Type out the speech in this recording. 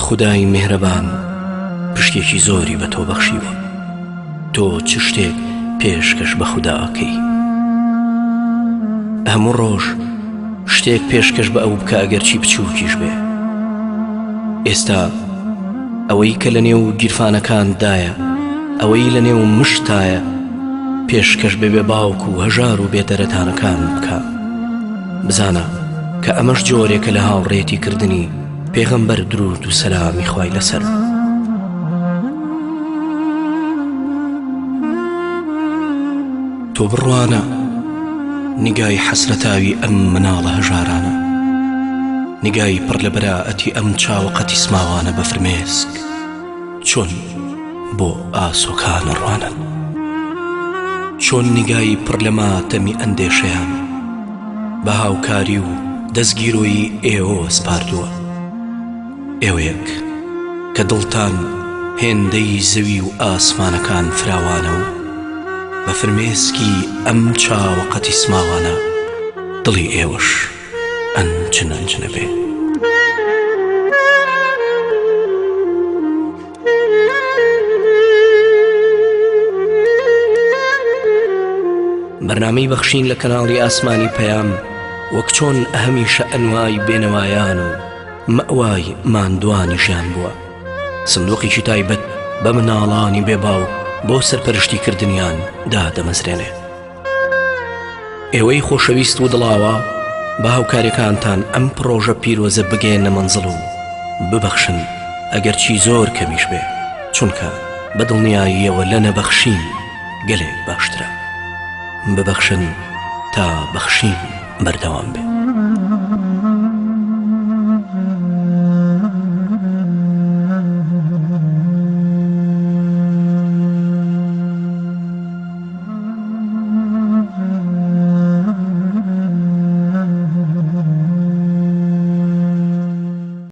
خودای میهرەبان پشکێکی زۆری بە تۆ بەخشیوە تۆ چ شتێک پێشکەش بە خودا ئەکەی هەموو ڕۆژ شتێک پێشکەش بە ئەو بکە ئەگەرچی بچووکیش بێ ئێستا ئەوەی کە لە نێو گیرفانەکاندایە ئەوەی لە نێو مشتایە پێشکەش بە بێ باوک و هەژار و بێدەرەتانەکان بکە بزانە کە ئەمەش جۆرێکە لە هاوڕێتی کردنی پێغەمبەر درود و سەلامی خوای لەسەر. تۆ بڕوانە نیگای حەسرەتاوی ئەم مناڵە هەژارانە نیگای پڕ لە بەرائەتی ئەم چاوە قەتیسماوانە بە فرمێسک چۆن بۆ ئاسۆکان ئەڕوانن چۆن نیگای پڕ لە ماتەمی ئەندێشەیان بە هاوکاری و دەستگیرۆیی ئێوەوە سپاردووە ئێوەیەک کە دڵتان هێندەی زەوی و ئاسمانەکان فراوانە و بە فرمێسکی ئەم چاوە قەتیسماوانە دڵی ئێوەش ئەنجن ئەنجنە بێ. بەرنامەی بەخشین لە کەناڵی ئاسمانی پەیام وەک چۆن هەمیشە ئەنوای بێنەوایان و مەوای ماندوانی ژیان بووە سندوقێکی تایبەت بە مناڵانی بێباو بۆ سەرپەرشتیکردنیان دادەمەزرێنێ. ئێوەی خۆشەویست و دڵاوا بە هاوکاریەکانتان ئەم پڕۆژە پیرۆزە بگەیەنە مەنزڵ و ببەخشن ئەگەرچی زۆر کەمیش بێ چونکە بە دڵنیاییەوە لە نەبەخشین گەلێک باشترە ببەخشن تا بەخشین بەردەوام بێ.